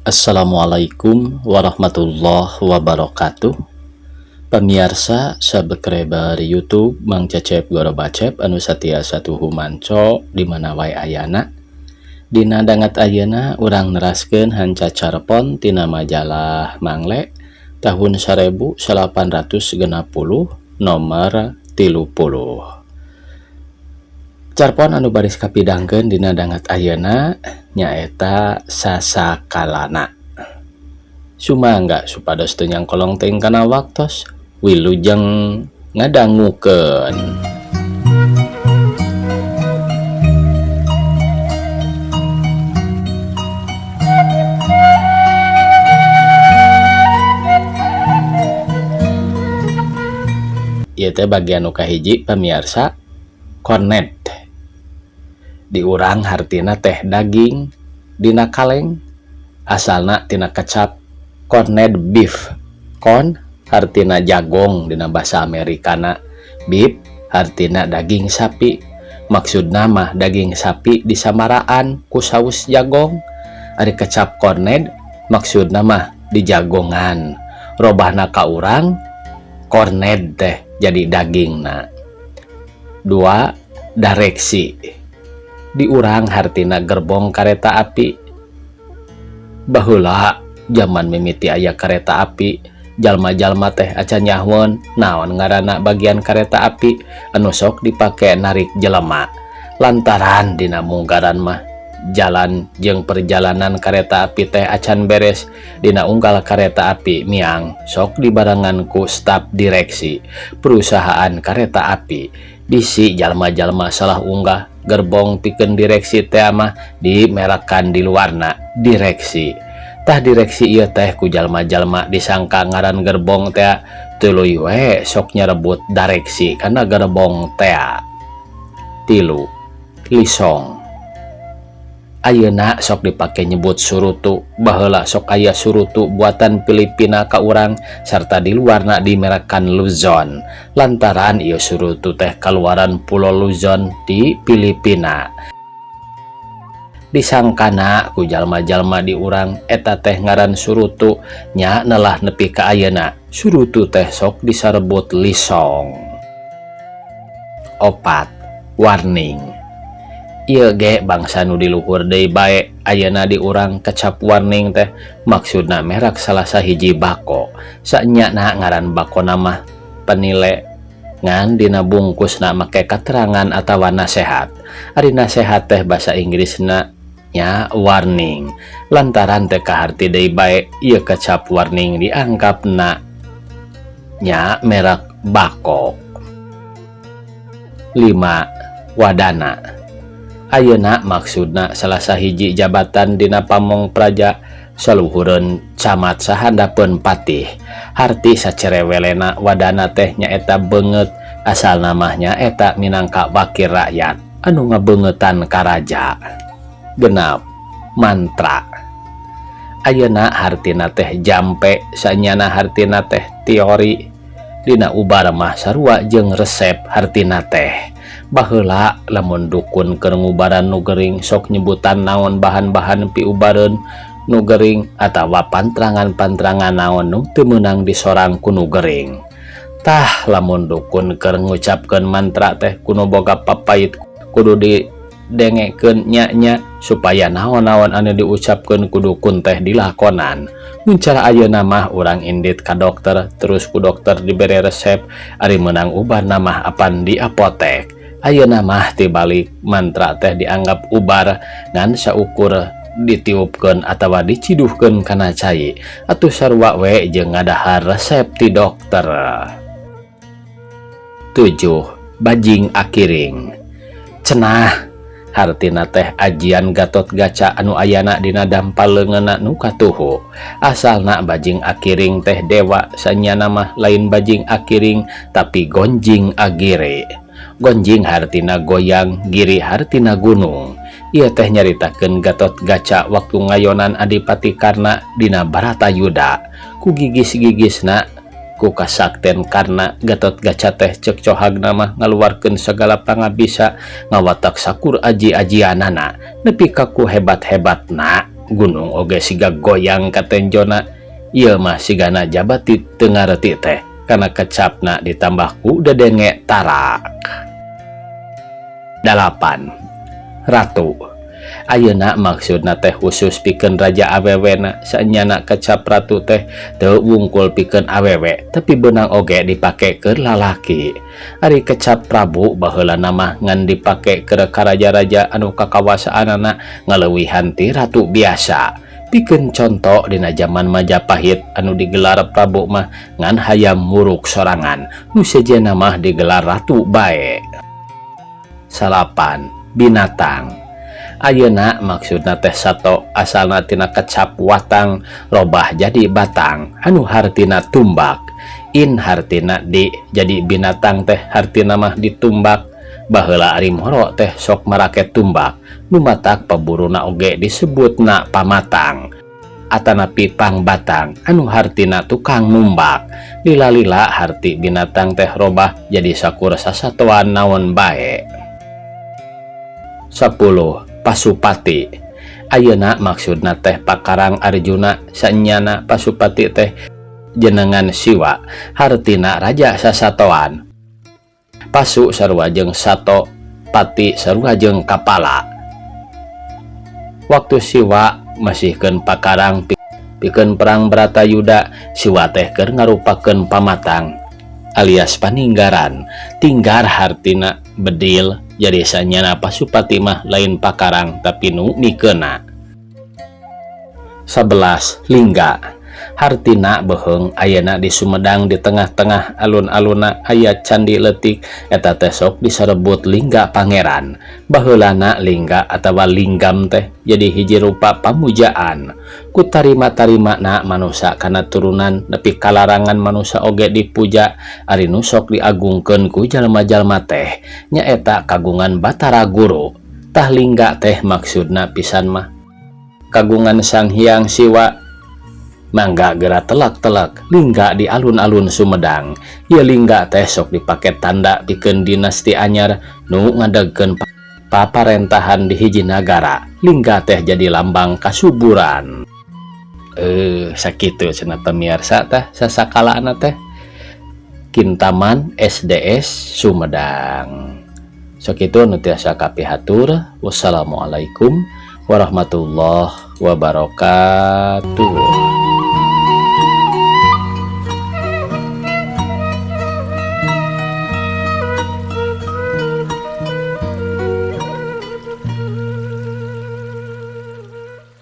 Assalamualaikum warahmatullahi wabarakatuh. Pamiarsa subscriber YouTube Mang Cecep Gorobacep anu satia satuhu manco di mana wae ayana. Dina dangat ayeuna urang neraskeun hanca carpon tina majalah Mangle tahun 1860 nomor 30. Carpon anu baris kapidangkeun dina dangat ayeuna nyaeta Sasakalana. Sumangga supados teu nyangkolong teuing kana waktos, wilujeng ngadangukeun. Ieu teh bagian nu kahiji pamiarsa kornet. Di urang hartina teh daging dina kaleng asalna tina kecap corned beef. Corn hartina jagong dina basa Amerikana, beef hartina daging sapi. Maksudna mah daging sapi disamaraan ku saus jagong. Ari kecap corned maksudna mah dijagongan. Robahna ka urang corned teh jadi dagingna. 2 Dareksi. Di urang hartina gerbong kareta api. Baheula zaman mimiti aya kareta api, jalma-jalma teh acan nyahoeun naon ngaranna bagian kareta api anu sok dipake narik jelema. Lantaran dina munggaran mah jalan jeung perjalanan kareta api teh acan beres, dina unggal kareta api miang sok dibarengan ku staf direksi perusahaan kareta api. Bisi jalma-jalma salah unggah gerbong pikeun direksi teh mah dimerakan di luarna direksi. Tah direksi ieu teh ku jalma-jalma disangka ngaran gerbong teh tuluy we sok nyarebut direksi kana gerbong teh. 3 Lisong. Ayeuna sok dipake nyebut surutu. Baheula sok aya surutu buatan Filipina ka urang sarta di luarna dimerakan Luzon. Lantaran ieu surutu teh kaluaran Pulau Luzon di Filipina. Disangkana ku jalma-jalma di urang eta teh ngaran surutu nya nelah nepi ka ayeuna surutu teh sok disarebut lisong. 4 Warning. Ieu ge bangsa nu diluhur deui bae ayeuna di urang kecap warning teh maksudna merak salah sahiji bako. Sanyana ngaran bakona mah penile ngan dina bungkusna make katerangan atawa nasehat. Ari nasehat teh basa Inggrisna nya warning. Lantaran teh kaharti deui bae ieu kecap warning dianggapna nya merak bako. 5 Wadana. Ayeuna maksudna salah sahiji jabatan dina pamong praja saluhureun camat sahandapeun patih. Harti sacerewelena wadana teh nyaeta beungeut asal namah nyaeta minangka wakil rakyat anu ngabeungeutan ka raja. 6 Mantra. Ayeuna hartina teh jampe sanyana hartina teh teori. Dina ubar mah sarua jeung resep hartina teh. Baheula lamun dukun keur ngubaran nu gering sok nyebutan naon bahan-bahan piubareun nu gering atawa pantrangan-pantrangan naon nu teu meunang disorang ku nu gering. Tah lamun dukun keur ngucapkeun mantra teh kudu boga papait kudu didengekeun nya-nya supaya naon-naon anu diucapkeun ku dukun teh dilakonan. Mun cara ayeuna mah urang indit ka dokter terus ku dokter dibere resep ari meunang ubar mah apan di apotek. Ayeuna mah tibalik mantra teh dianggap ubar ngan saukur ditiupkeun atawa diciduhkeun kana cai atuh sarua we jeung ngadahar resep ti dokter. 7 Bajing akiring. Cenah hartina teh ajian Gatot Gaca anu ayana dina dampal leungeunna nu katuhu. Asalna bajing akiring teh dewa sanyana mah lain bajing akiring tapi gonjing agire. Gonjing hartina goyang, giri hartina gunung. Ieu teh nyaritakeun Gatot Gaca waktu ngayonan Adipati Karna dina Baratayuda. Ku gigis-gigisna ku kasakten Karna Gatot Gaca teh cek cohagna mah ngaluarkeun sagala pangabisa ngawatak sakur aji-ajianana nepi ka ku hebat-hebatna. Gunung oge siga goyang katenjona. Ieu mah sigana jabati teu ngareti teh kana kecapna ditambah ku dedenge tarak. 8. Ratu. Ayeuna maksudna teh khusus pikeun raja awewena. Saenyana kecap ratu teh teu wungkul pikeun awewe, tapi beunang oge dipake keur lalaki. Ari kecap Prabu baheulana mah ngan dipake keur ka raja-raja anu kakawasaanana ngaleuwihan ti ratu biasa. Pikeun conto, dina jaman Majapahit anu digelar Prabu mah ngan Hayam Wuruk sorangan, nu sejenna mah digelar ratu bae. 9. Binatang. Ayeuna maksudna teh sato, asalna tina kecap watang robah jadi batang anu hartina tumbak. In hartina di, jadi binatang teh hartina mah ditumbak. Baheula ari moro teh sok marake tumbak, nu matak paburuna oge disebutna pamatang atanapi pangbatang anu hartina tukang numbak. Lila-lila harti binatang teh robah jadi sakur sasatoan naon bae. 10. Pasupati. Ayeuna maksudna teh pakarang Arjuna. Saenyana Pasupati teh jenengan Siwa, hartina raja sasatoan. Pasu sarua jeung sato, pati sarua jeung kapala. Waktu Siwa masihkeun pakarang pikeun perang Bratayuda, Siwa teh keur ngarupakeun pamatang alias paninggaran. Tinggar hartina bedil, jadi saenyana Pasupati mah lain pakarang tapi nu mikeuna. 11. Lingga. Hartina beuheung. Ayeuna di Sumedang di tengah-tengah alun-alunna aya candi leutik, eta teh sok disarebut Lingga Pangeran. Baheulana lingga atawa linggam teh jadi hiji rupa pamujaan. Ku tarima-tarimana manusa kana turunan nepi ka larangan manusa oge dipuja. Ari nu sok diagungkeun ku jalma-jalma teh nyaeta kagungan Batara Guru. Tah, lingga teh maksudna pisan mah kagungan Sang Hyang Siwa. Mangga gera telak-telak lingga di alun-alun Sumedang. Ieu lingga teh sok dipake tanda pikeun dinasti anyar nu ngadegkeun paparentahan di hiji nagara. Lingga teh jadi lambang kasuburan. Sakitu cenah, pamiarsa. Tah, sasakalana teh Kintaman SDS Sumedang. Sakitu nu tiasa kapihatur. Wassalamualaikum warahmatullahi wabarakatuh.